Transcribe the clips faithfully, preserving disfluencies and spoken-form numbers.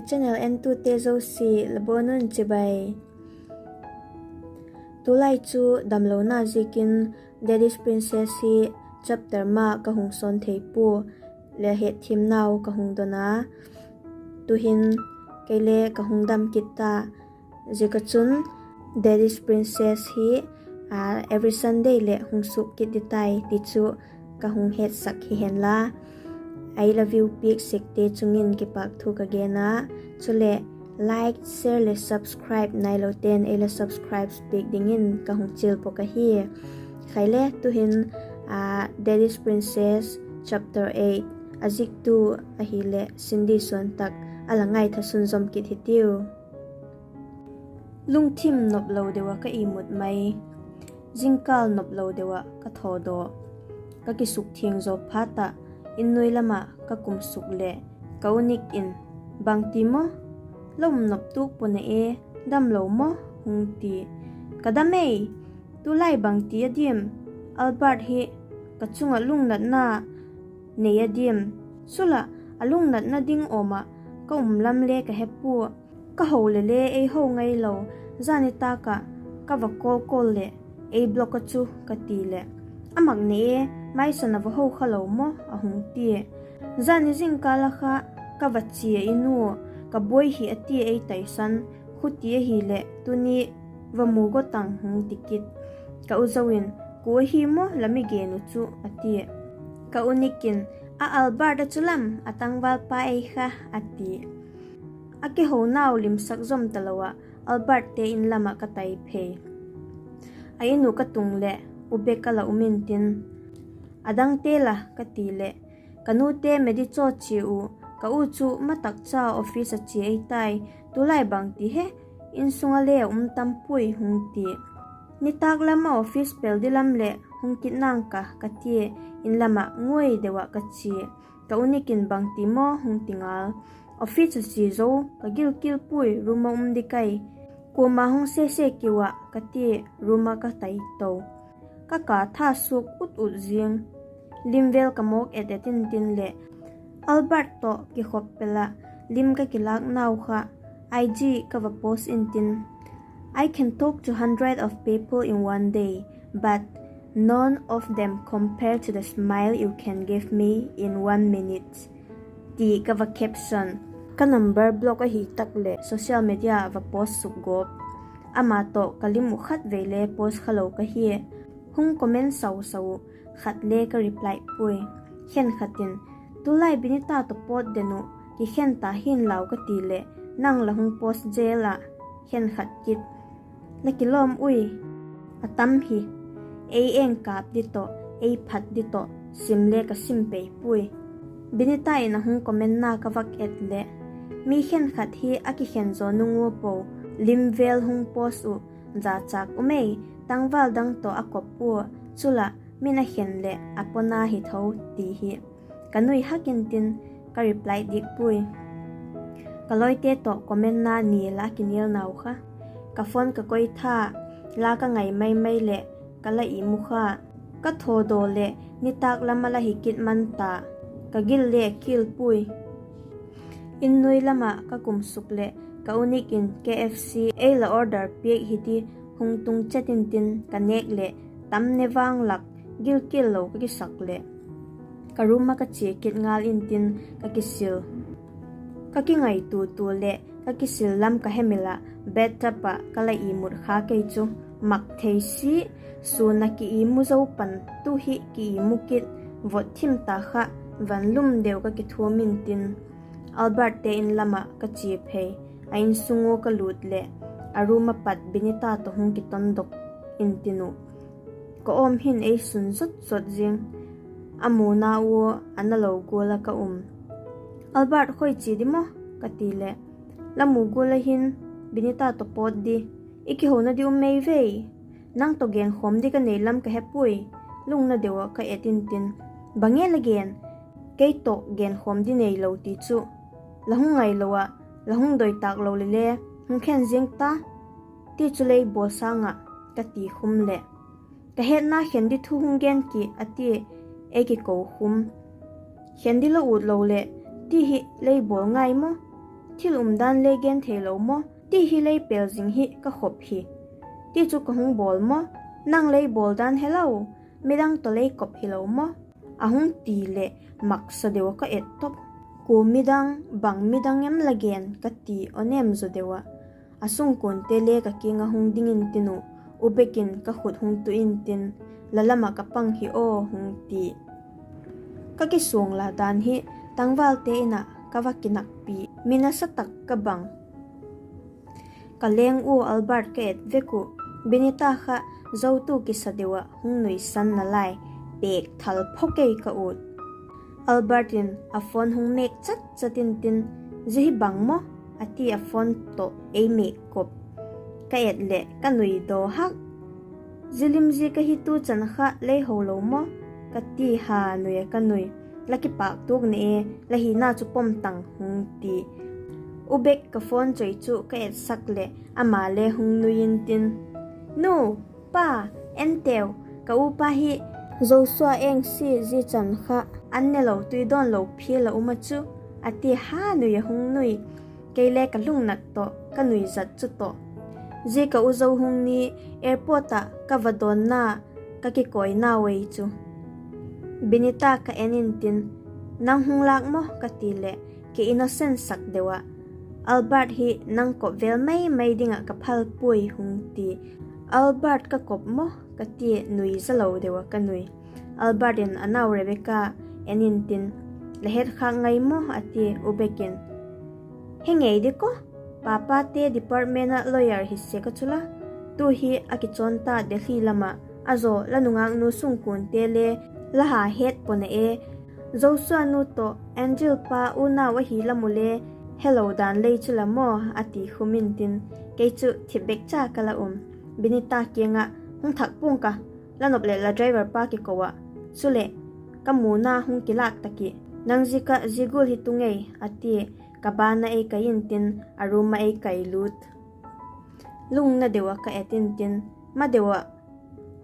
Channel entute zosia la bawn un chibai. Tulai chu damlona ziakin Daddy's Princess hi chapter ma ka hung sawn thei pua, le hetthiamnau ka hung don a. Tuhin kei le ka hung dam kit ta. Ziak ah chun Daddy's Princess hi every Sunday leh hung suak kit di tai ti chu ka hung hetsak hi hen la. Ei la view piak sekte chung in kipâk thu ka gen a, chuleh like, share leh subscribe nailote'n ei la subscribe piak dingin ka hung chial bawk ahi. Khai le tuhin Daddy's Princess chapter eight a ziktu ahileh Cindy Suantak a la ngaitha sunzawm kit hitiu. Lungthim nop lo deu ah ka imut mai, zingkâl nop lo deu ah ka thawdaw. Ka kisukthiang zaw phat ah in nuai lam ah ka kum suk leh ka u Nick in, Bangti maw? La um nop tuak pua'n a e, damlo maw? hung ti. Ka dam ei, tulai bangti a diam? Albert hi ka chung ah lungnatna nei a diam? Chuleh a lungnatna ding awm ah ka um lam le ka he pua. Ka ho le le ei ho ngailo, zani tâk ah ka va call call leh ei block a chu ka ti leh, a mak ne e, maisan a va ho kha lo maw? a hung tia. Zani zingkâl a kha ka va chia in ua, ka buai hi a tia ei taisan, khuti ahileh tuni va mu go tang hung ti kit. Ka u Zo in, Kua ahi maw la mi gen uh chu? a tia. Ka u Nick in, A Albert a chu lam, a tangval pa ei kha, a ti. A kihonau limsak zom talo ah Albert te in lam ah ka tai phei. A in uh ka tung leh u bek a la um intin, A dangte la? ka ti leh, Ka nute medical chia uh, ka u chu matak cha office a chia ei tai, tulai bangti he, insung a le a um tam puai, hung ti. Nitâk lam a office pel di lam leh hung kit nang ka, ka tia, in lam ah nguai deu ah ka chia. Ka u Nick in, Bangti maw? hung ti ngal. Office a chia zo, ka gilkial puai, room a um di kai. Kuama hung sese kiu ah, ka tia, room ah ka tai to. Ka ka tha suak ut ut ziang. Lim vel ka mawk et et intin leh Albert tawh kikhop pel ah lim ka kilâknau kha I G ka va post intin, I can talk to hundred of people in one day, but none of them compare to the smile you can give me in one minute, ti ka va caption. Ka number block ahi tak leh social media ah va post suk gawp. Ama tawh ka lim uh khatvei le post kha lo ka hia. Hung comment sau sau uh, khat le ka reply puai. Khenkhat in, Tulai Binita tawh pawt den uh, kikhen ta hi'n lau, ka ti leh nang la hung post zel ah. Khenkhat kit, La kilawm ui, a tam hi. Ei eng kâp di tawh, ei phat di tawh sim le ka sim pei puai. Binita in a hung commentna ka vak et leh, Mi khenkhat hi a kikhen zaw nung ua po, lim vel hung post uh, jachâk um ei, tangval dang tawh a kop ua, chu lah min a khen leh a pona hi tho, ti hi. Ka nui hak intin, ka reply dik puai. Ka lawite tawh commentna ni la a kinial nau kha. Ka phone ka koi tha, la ka ngai mai mai leh ka la imu kha. Ka thawdaw leh nitâk lam a la hi kit man ta, ka gil le kial puai. In nuai lam ah ka kum suk leh ka u Nick in K F C ei la order piak hi ti hung tung chet intin ka nêk leh tam ne vang lak, gilkial lo ka kisak leh ka room ah ka chia kit ngal intin ka kisil. Ka kingaitua tua leh ka kisil lam ka hemil ah bathtub ah ka la imut kha kei chu, mak thei si. Sûn a ki imu zo pan tu hi ki imu kit, vot thim ta kha, van lum deu ka kithuam intin Albert te in lam ah ka chia phei. A insung ua ka lût leh a room ah pat Binita tawh hung kitondok intin uh, ka awm hin ei sun zot zot zing. A muna ua a na lo gual ah ka um. Albert, khoi chia di maw? ka ti leh, La mu gual ah hin Binita tawh pawt di, i kihona di um mei vei. Nang tawh genkhawm di ka nei lam ka he puai, lungna deu ah ka et intin, Bang e la gen? Kei tawh genkhawm di neilo ti chu, la hung ngailo ah, la hung doi tâk lo le le, hung khen ziang ta, ti chu lei bawl sâng ah, ka ti khum leh, Ka hetna khen di thu hung gen ki, a tia, ei kiko khum. Khen di la ut lo leh ti hi lei bawl ngai maw? Thil umdan lei gen theilo maw? Ti hi lei pêl zing hi ka khop hi. Ti chu ka hung bawl maw? Nang lei bawl dan helo, midang tawh lei kop hilo maw? A hung ti leh maksa deu ah ka et top. Kua midang, bang midang em la gen? ka ti aw nem zaw deu ah. A sungkuante le ka kiang ah hung ding intin uh, U Bek in ka khut hung tu intin, La lam ah ka pang hi aw, hung ti. Ka kisuang la dan hi tangvalte in ah ka va kinakpi, mi nasa tak ka bang. Ka leng ua Albert ka et vek uh, Binita kha zotu kisa deu ah hung nuisan nalai, pêk thal pho kei ka ut. Albert in a phone hung mêk chat chat intin, Zia hi bang maw? a ti a phone tawh ei mêk kop. Ka et leh ka nui daw hak. Zia lim zia ka hi tu chan kha lei ho lo maw? ka ti ha nui ah ka nui. La kipâktuak na e, la hina chu pom tang, hung ti. U Bek ka phone choi chu ka etsak leh ama le hung nui intin, Nu, Pa, en teu, ka upa hi Joshua eng si zia chan kha an ne lo tui dawn lo phial a um a chu, a ti ha nui ah hung nui. Kei le ka lungnat tawh ka nuizat chu tawh. Zia ka u Zo hung ni airport ah ka va dawnna ka kikawina ei chu. Binita ka en intin, Nang hung lâk maw? ka ti leh, ki innocent sak deu ah, Albert hi nang kop vel mai mai ding ah ka phal puai, hung ti. Albert ka kop maw? ka tia nui za lo deu ah ka nui. Albert in a nau Rebecca en intin, La hetkhâk ngai maw? a tia U Bek in. He ngei di kaw, papate department ah lawyer hi sek a chu la. Tu hi a kichawn ta Delhi lam ah, a zaw la nungâknu sungkuante le la ha het pua na e. Joshua nu tawh Angel pa unau ahi lam u le helo dan lei chu la maw, a ti khum intin, kei chu thip bek cha ka la um. Binita kiang ah, Hung thak pua'ng ka, la nop leh la driver pa kiko ah, chuleh ka muna hung kilâk ta ki, nang ziak ah zia gual hi tu ngei, a tia ka ban ah ei kai intin, a room ah ei kai lût. Lungna deu ah ka et intin, Ma deu ah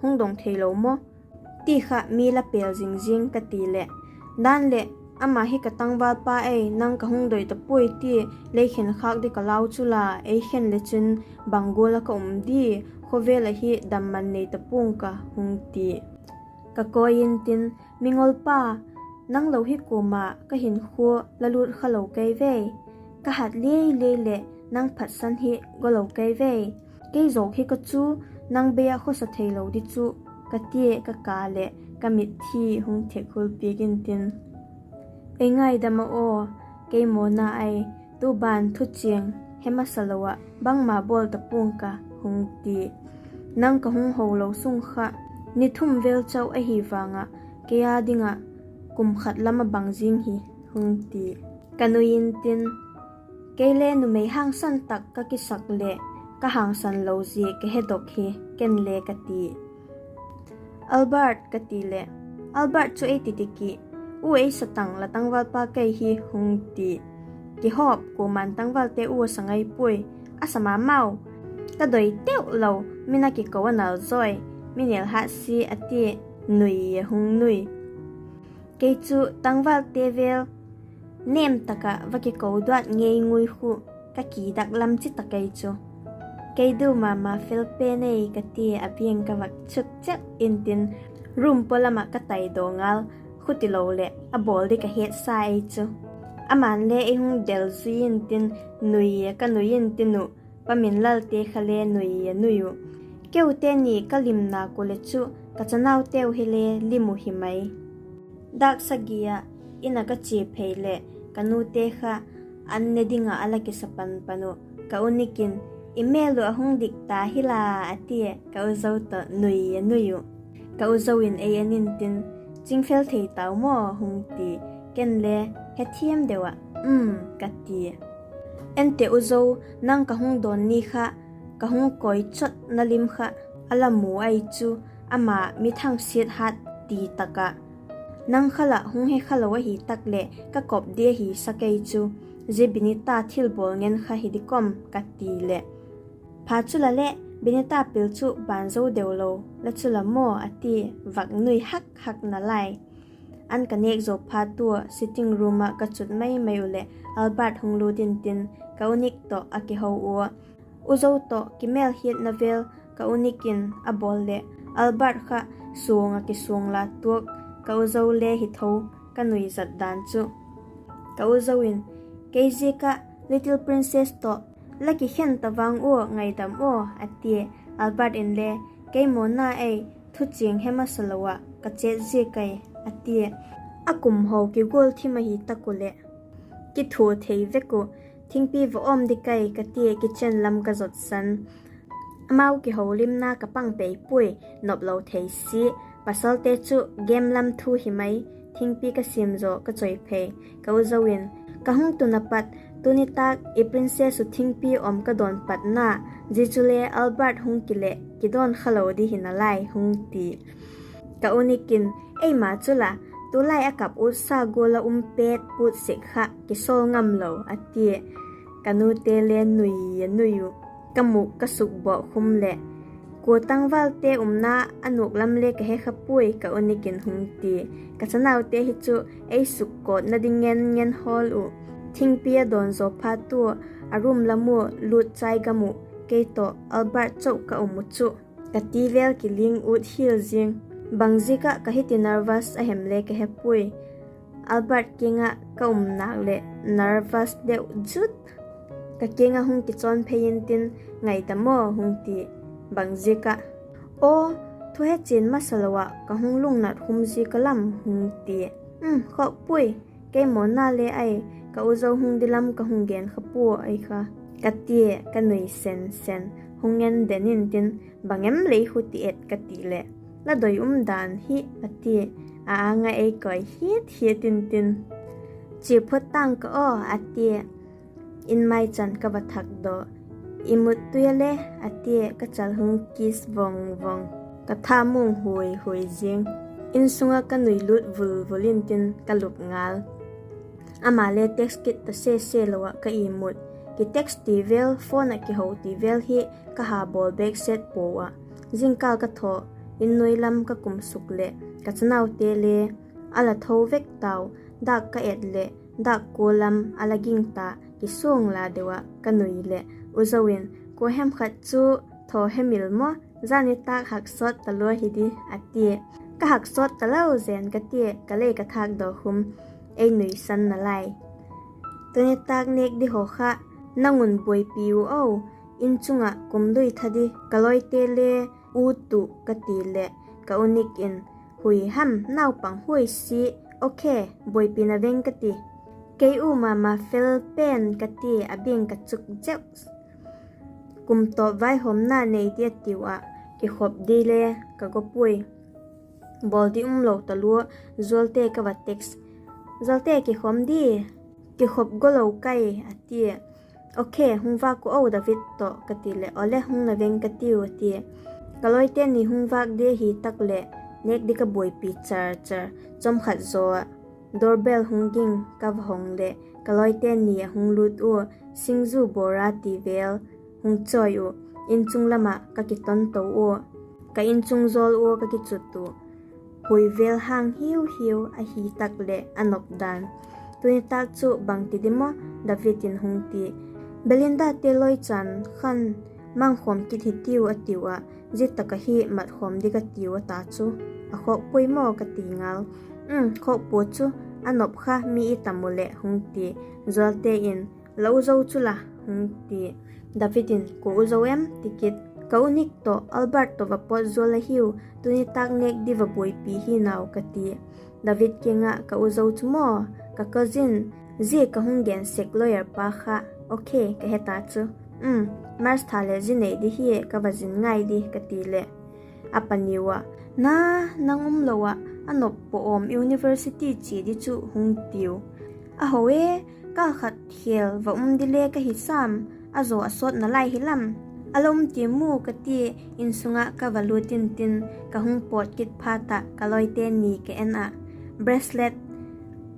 hung dong theilo maw? Ti kha mi la pêl zing zing, ka ti leh, Dan leh, ama hi ka tangvalpa ei, nang ka hung doi ta puai ti, lei khenkhâk di ka lau chu la, ei khen le chun bang gual ah ka um di, khawvel ah hi damman nei ta pua'ng ka, hung ti. Ka kawi intin, Mingolpa, nang lo hi kuama ka hinkhua la lût kha lo kei vei. Ka hat liai liai leh nang phatsan hi go lo kei vei. Kei zawk hi ka chu, nang bei ah khawsa theilo di chu, ka tia ka ka leh ka mitthi hung thek khul piak intin, Ei ngaidam a aw, kei mawna ai, tu ban thuchiang he masa lo ah bangma bawl ta pua'ng ka, hung ti. Nang ka hung ho lo sung kha ni thum vel chau ahi vang ah, kei â ding ah kum khat lam a bang zing hi, hung ti. Ka nui intin, Kei le numei hangsan tak ka kisak leh ka hangsan lo zia ka hedok hi, ken le ka ti. Albert, ka ti leh, Albert chu ei ti ti ki, U, ei sa tang, la tangvalpa kei hi, hung ti. Kihawp, kuama'n tangvalte u a sa ngai puai, a sa ma mau. Ka doi teu lo, mi na kiko a nal zawi, mi nêl hat si, a tia nui a hung nui. Kei chu tangvalte vel nêm tak ah va kiko duat ngei ngui khu, ka kidak lam chi ta kei chu. Kei du ma ma fel pen ei, ka tia a biang ka vak chuk chep intin, room paw lam ah ka tai daw ngal, khutilo leh a bawl di ka hetsa ei chu. Ama'n le ei hung del zui intin, nui a ka nui intin uh, Pa Minlalte kha le nui a nui uh. Keute ni ka limna ku leh chu, ka chanauteu hi le lim uh hi mai. Dâk sagi ah In ah ka chia phei leh ka nute kha an ne ding ah a la kisa pan pan uh. Ka u Nick in, I mêl uh a hung dik ta hi la, a tia ka u Zo tawh nui a nui uh. Ka u Zo in ei en intin, Chingfel thei tau maw? hung ti. Ken le hethiam deu ah, Um, ka ti. Ente u Zo, nang ka hung dawn ni kha, ka hung kawi chotna lim kha a la mu ahi chu, ama mi thangsiat hat ti tak ah, nang kha lah hung he kha lo ahi tak leh ka kop di ahi sa kei chu, zia Binita thilbawl ngen kha hi di kam, ka ti leh, Pha chu la leh, Binita pil chu ban zo deu lo la chu la maw? a ti vak nui hak hak nalai. An ka nêk zaw phat ua sitting room ah ka chut mai mai uh leh Albert hung lût intin, ka u Nick tawh a kiho ua. U Zo tawh kimêl hiatna vêl ka u Nick in a bawl leh Albert kha suang ah kisuang la tuak, ka u Zo le hi tho, ka nuizat dan chu. Ka u Zo in, Kei ziak ah Little Princess tawh la kikhen ta vang ua ngaidam aw, a tia. Albert inle, Kei mawna ei, thuchiang he masa lo ah ka chet ziak ai, a tia. A kum haw kigual thim ahi tak uh leh, Kithua thei vek uh, thingpi va awm di kai, ka tia kitchen lam ka zotsan. Amau kiholimna ka pang pei puai, nop lo thei si. Pasalte chu game lam thu hi mai, thingpi ka siam zaw ka chawi phei. Ka u Zo in, Ka hung tun a pat, tuni tâk i princess uh thingpi awm ka dawn patna, zia chule Albert hung kileh kidawn kha lo di hi nalai, hung ti. Ka u Nick in, Eima chu la, tulai a kap utsa gual ah um pet put sek kha kisawl ngam lo, a tia. Ka nute le nui a nui uh, ka mûk ka sukbawk khum leh, Kua tangvalte umna a nuak lam le ka he kha puai, ka u Nick in hung ti. Ka chanaute hi chu ei sukkawtna ding ngen ngen hawl uh. Thingpi a dawn zaw phat ua a room lam ua lût chai gam uh kei tawh Albert chau ka um uh chu, ka ti vêl kiling ut hial ziang. Bangziak ah ka hiti nervous a hem le ka he puai. Albert kiang ah ka um nâk leh nervous deu zut. Ka kiang ah hung kichawn phei intin, Ngaidam aw, hung ti. Bangziak ah? Aw, thu he chian masa lo ah ka hung lungnat khum ziak a lam, hung ti. Khawk puai, kei mawna le ai, ka u Zo hung di lam ka hung gen kha pua ai kha, ka tia ka nui sen sen. Hung en den intin, Bang em lei khu ti et, ka ti leh, La doi um dan hi, a tia. A âng ah ei koi hiat hiat intin, Chia phot tang ka aw, a tia. In mai chan ka va thak daw. I mut tui a le, a tia, ka chal hung kiss vang vang. Ka tha mung hui hui ziang. In sung ah ka nui lût vul vul intin ka lup ngal. Ama le text kit ta se se lo ah ka imut. Ki text ti vêl, phone ah kiho ti vêl hi ka ha bawl bêk set pua ah. Zingkâl ka thaw, in nuai lam ka kum suk leh ka chanaute le a la tho vek tau, dâk ka et leh dâk kua lam a la ging ta, kisuang la deu ah ka nui leh U Zo in, Kua hem khat chu thaw hemil maw, zan nitâk haksawt talua hi di, a tia. Ka haksawt talo zen, ka tia, ka lei ka thâk daw khum. Ei nuisan nalai. Tuni tâk nêk di haw kha nang un buaipi u aw, in chung ah kum lui tha di ka lawite le ut uh, ka ti leh ka u Nick in, Hui ham, naupang huai si, okay, buaipina veng, ka ti. Kei u ma ma fel pen, ka ti a, biang ka chuk zeu. Kum tawp vaihawmna nei di a tiu ah, kikhop di le ka go puai. Bawl di um lo talua, Zualte ka va text. Zualte, kikhawm di? Kikhop go lo kai, a tia. Okay, hung vâk u aw David tawh, ka ti leh, Awle, hung na veng ka tiu, a tia. Ka lawite ni hung vâk di ahi tak leh nêk di ka buaipi char char. Chawmkhat zaw ah doorbell hung ging, ka va hong leh ka lawite ni a hung lût ua, singzu bora ti vêl hung chawi uh. In chung lam ah ka kiton to ua, ka in chung zawl ua ka kichut uh. Hui vêl hang hiu hiu ahi tak leh a nop dan. Tuni tâk chu bangti di maw? David in hung ti. Belindate lawichan khan mangkhawm kit hi tiu a tiu ah, zia tak ah hi matkhawm di ka tiu a ta chu. A khawk puai maw? ka ti ngal. Khawk pua chu, a nop kha mi i tam u leh, hung ti. Zualte in, La U Zo chu la, hung ti. David in, Kua U Zo em? ti kit. Ka u Nick tawh Albert tawh va pawt zual ahiu, tuni tâk nêk di va buaipi hi nau, ka ti. David kiang ah, Ka U Zo chu maw? Ka cousin, zia ka hung gen sek lawyer pa kha. Okay, ka he ta chu. March tha leh zi nei di hi, ka va zin ngai di, ka ti leh a paniu ah, Na, nang um lo ah a nop pua awm university chia di chu, hung tiu. A ho e, kâl khat khêl va um di le ka hi sam, a zaw a sawt nalai hi lam. A la um tiam u, ka ti. In sung ah ka va lût intin, ka hung pawt kit phat ah ka lawite ni ka en ah, bracelet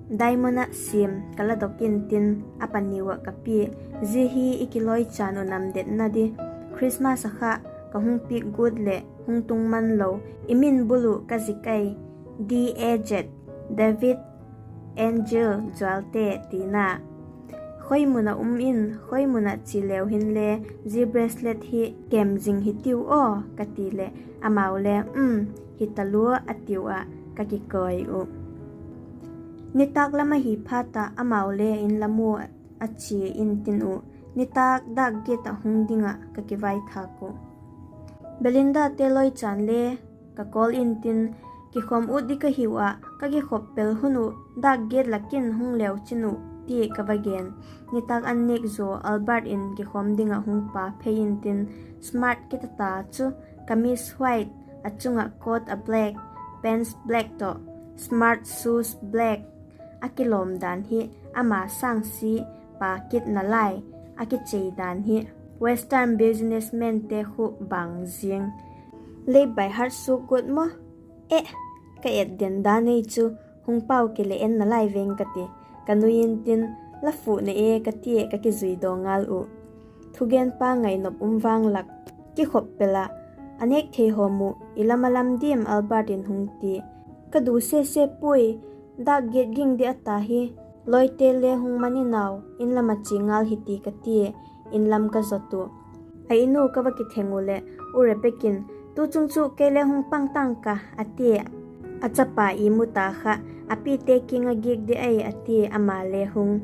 diamond ah siam ka la dok intin, a paniu ah ka pia. Zia hi i kilawichan uh namdetna di, Christmas ah kha ka hung piak guat leh hung tung man lo. I min bul uh ka zik ai, D A Z. David, Angel, Zualte tina. Khoi mun ah um in, khoi mun ah chia leu hinle, zia bracelet hi kem zing hitiu aw, ka ti leh, amau le, Um, hi talua, a tiu ah ka kikoi uh. Nitâk lam ahi phat ah amau le in lam ua a chia intin uh, nitâk dâk giat ah hung ding ah ka kivaithâk uh. Belindate loi chan le ka call intin, Kikhawm ut ding ka hiu ah, ka kikhop pel hun uh dâk giat lak in hung leu chin uh, tia ka va gen. Nitâk an nêk zaw Albert in kikhawm ding ah hung pa phei intin, smart kit a ta chu, kamis white, a chung ah coat a black, pants black tawh, smart shoes black, a kilawm dan hi ama sângsi pa kit nalai, a kichei dan hi western businessmante khu bang ziang. Lei by heart suak guat maw? Eh, ka et den dan ei chu, hung pau ki leh en nalai veng ka ti. Ka nui intin, La fuh na e, ka tia ka kizui daw ngal uh. Thugenpa ngainop um vang lak, kikhop pel ah, A nêk thei hawm uh, i lam a lam diam? Albert in hung ti. Ka du sese puai, dâk giat ging ding a ta hi. Lawite le hung man in au, in lam ah chia ngal hi ti, ka tia, in lam ka zot uh. A in ua ka va kitheng uh leh, U Rebek in, Tu chung chu kei le hung pang tang ka, a tia. A chapa i mu ta kha, A pite kiang ah giak ding ei, a tia, ama le hung.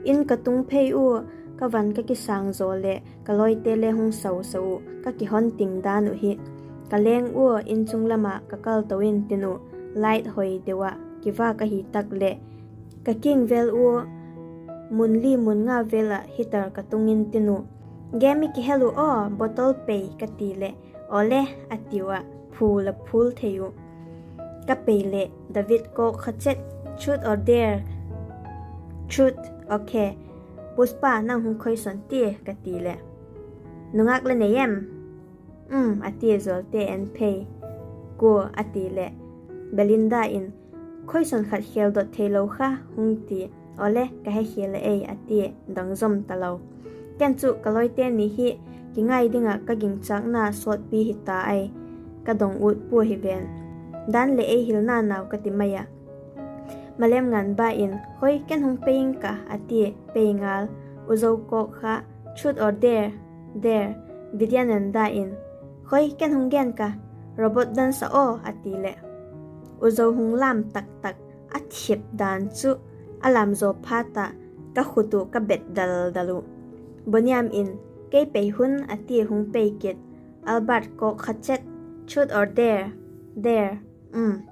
In ka tung phei ua, ka van ka kisâng zaw leh ka lawite le hung sau sau uh, ka kihon ting dan uh hi. Ka leng ua in chung lam ah ka kal to intin uh, light hoi deu ah kivâk ahi tak leh, ka kiang vel ua mun li mun nga vel ah heater ka tung intin uh, Game i kihel uh aw, bottle pei, ka ti leh, Awle, a tiu ah phul a phul thei uh. Ka pei leh, David kawk kha chet, Truth or dare? Truth, okay. Pushpa, nang hung khoisawn tia, ka ti leh, Nungâk la nei em? Um, a tia Zualte en phei. Kua, a ti leh, Belinda in, Khoisawn khat khêl dot theilo kha, hung ti. Awle, ka he khêl a ei, a tia, dang zom talo. Ken chu ka lawite ni hi kingai ding ah ka gingchâkna sawtpi hi ta ai, ka dong ut pua hi ven. Dan leh ei hilna nau ka ti mai ah. Malem Nganba in, Khoi, ken hung pei ing ka, a tia, pei ngal. U Zo kawk kha, Truth or dare? Dare. Vidyananda in, Khoi, ken hung gen ka, robot dance a aw, a ti leh, U Zo hung lam tak tak, a thiap dan chu a lam zaw phat ah ka khut uh ka bet dal dal uh. Boniam in, Kei pei hun, a tia hung pei kit. Albert kawk kha chet, Truth or dare? Dare. Um.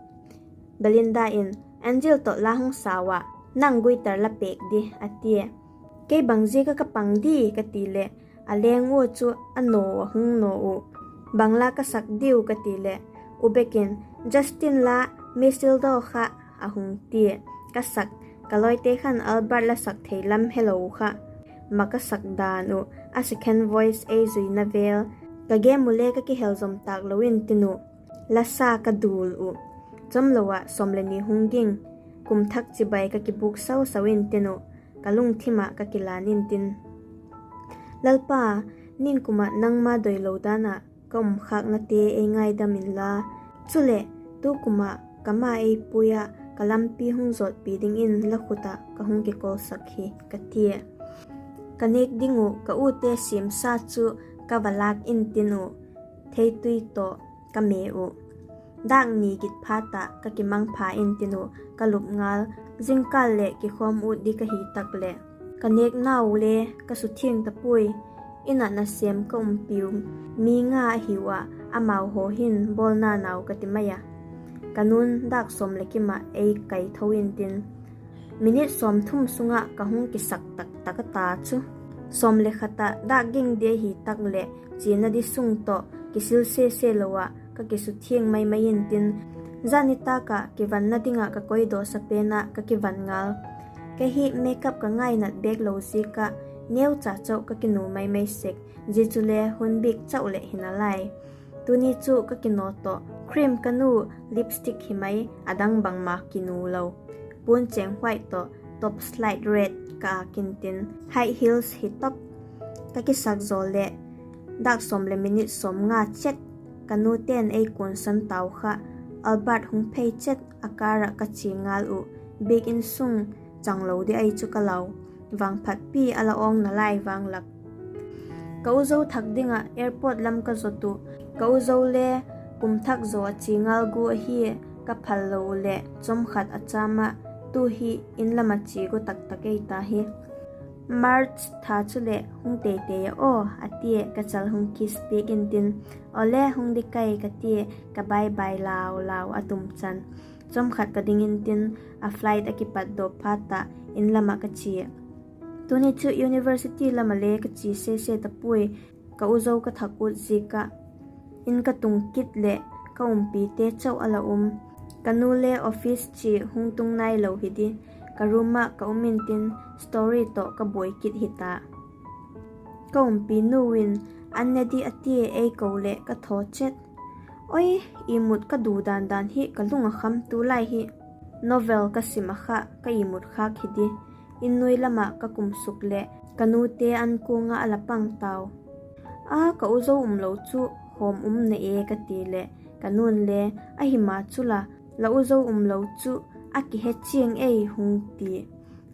Belinda in, Angel tawh la hung sau ah, nang guitar la pêk di, a tia. Kei bang ziak ah ka pang di, ka ti leh, a leng ua chu a naw a hung naw uh. Bang la ka sak diu, ka ti leh, U Bek in, Justin la, Matilda kha, a hung tia. Ka sak, ka lawite khan Albert la sak thei lam helo kha, ma ka sak dan uh, a second voice ei zuina vel, ka game uh le ka kihel zom tâk lo intin uh, la sa ka dul uh. Chawmlo ah sawm le ni hung ging, kum thak chibai ka kibûk sau sau intin uh, ka lungthim ah ka kilan intin, Lalpa, ningkum ah nangma doilo dan ah ka um khâknate ei ngaidam inla, chuleh tukum ah ka ma ei pui ah ka lampi hung zawtpi dingin la khut ah ka hung kikolsak hi, ka tia. Ka nêk ding uh ka ute siamsa chu ka va lâk intin uh, theitui tawh ka me uh. Dâk ni git phat ah ka kimangpha intin uh, ka lup ngal. Zingkal leh kikhawm ut di ka hi tak leh, ka nêknau le ka suthiang ta puai. In ah nasêm ka umpiu mi nga ahiu ah, amau haw hin bawlna nau ka ti mai a. Ka nun dâk sawm leh kim ah ei kai tho intin, minute sawmthum sung ah ka hung kisak tak tak a ta chu. Sawm le khat ah dâk ging di ahi tak leh chiana di sung tawh kisil sese lo ah ka kisuthiang mai mai intin, zan nitâk ah kivanna ding ah ka koidawsa pen ah ka kivan ngal. Kei hi makeup ka ngainat bêk lo ziak ah neucha chau ka kinu mai mai sek, zia chule hun bik chau leh hi nalai. Tuni chu ka kinaw tawh, cream ka nu, lipstick hi mai, a dang bangma kinu lo. Puan chêng white tawh top slide red ka âk intin, high heels hi top. Ka kisak zaw leh dâk sawm leh minute sawmnga chet, ka nute'n ei kuansan tau kha. Albert hung phei chet a car ah ka chia ngal uh, Biak In sung changlo di ahi chu ka lau. Vangphatpi a la awng nalai vang lak. Ka u Zo thak ding ah airport lam ka zot uh. Ka u Zo le kum thak zaw a chia ngal gua ahi, ka phal lo uh leh chawmkhat a châm ah, tu hi In lam ah chia gua tak tak ei ta hi. March tha chuleh hung tei tei a aw, a tia ka chal hung kiss piak intin, Awle, hung di kai, ka tia ka bye bye lau lau a tum chan. Chawmkhat ka ding intin, a flight a kipat dawp phat ah In lam ah ka chia. Tuni chu university lam ah le ka chia sese ta puai, ka u Zo ka thak ut ziak ah. In ka tung kit leh ka umpite chau a la um. Ka nu le office chia hung tung nailo hi di, ka room ah ka um intin story tawh ka buai kit hi ta. Ka umpinu in, An ne di, a tia ei ko leh ka thaw chet. Oi, imut ka du dan dan hi ka lung a kham tu lai hi. Novel ka sim a kha ka imut khâk hi di. In nuai lam ah ka kum suk leh ka nute an kuang ah a la pang tau. A, ka u Zo umlo chu hawm um na e, ka ti leh ka nu'n le, Ahi ma chu la, la u Zo umlo chu a kihe chiang ei, hung ti.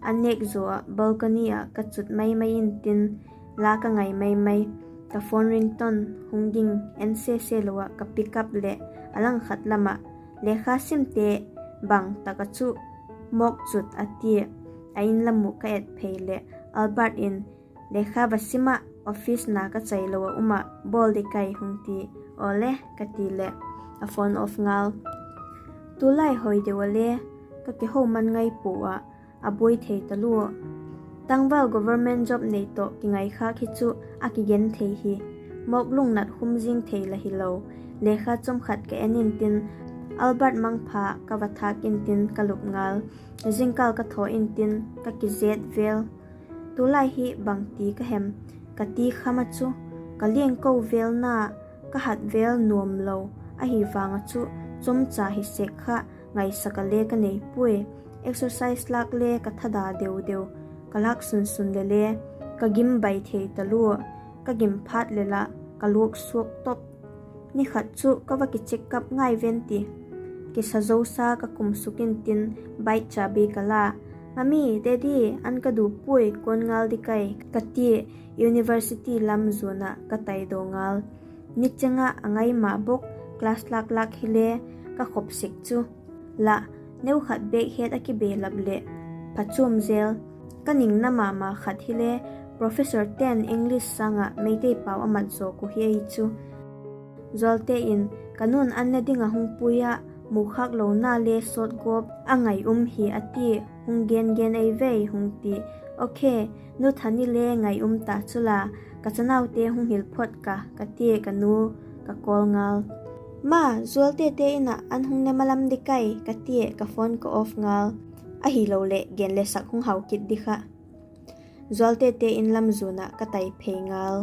A nêk zaw ah balcony ah ka chut mai mai intin, la ka ngai mai mai. Ka phone ringtone hung ging, en sese lo ah ka pick up leh a langkhat lam ah, Lekha simte, bang tak ah chu mawk chut, a tia. A In lam uh ka et phei leh Albert in, Lekha va sim ah, office na ka chailo ah um ah bawl di kai, hung ti. Awle, ka ti leh a phone off ngal. Tulai hoi deu a le ka kihoman ngai pua ah, a buai thei talua. Tangval government job nei tawh kingaikhâk hi chu a kigen thei hi. Mawk lungnat khum zing thei la hilo. Lekha chawmkhat ka en intin, Albert mangpha ka va thâk intin ka lup ngal. Zingkal ka thaw intin ka kizet vel. Tulai hi bangti ka hem, ka ti kham ah chu, ka liangko vel na, ka hat vel nuam lo ahi vang ah chu, chomcha hi sek kha ngaisak a le ka nei puai. Exercise lâk le ka thada deu deu, ka lâk sun sun le le ka gim bai thei talua, ka gim phat le la ka luak suak top. Ni khat chu ka va kicheck up ngai ven ti, kisa zosa ka kum suk intin bike chabi ka la, Mummy, Daddy, an ka du puai, kuan ngal di kai, ka tia university lam zuan ah ka taidaw ngal. Nicheng ah a ngai ma bawk, class lâk lâk hile ka khop sek chu. La, neukhat bag het a kibelap leh phachuam zel. Ka ningna ma ma khat hile professorte'n English sâng ah Meitei pau a mat zawk uh hi ei chu. Zualte in, Ka nu'n an ne ding ah hung pui ah, mukhâklona le sawt gawp a ngai um hi, a ti, hung gen gen ei vei, hung ti. Okay, nu Thani le ngai um ta chu la, ka chanaute hung hil phot ka, ka tia ka nu ka call ngal. Ma, Zualtete in ah an hung ne ma lam di kai, ka tia ka phone ka off ngal. Ahiloleh gen le sak hung hau kit di kha. Zualtete in lam zuan ah ka tai phei ngal.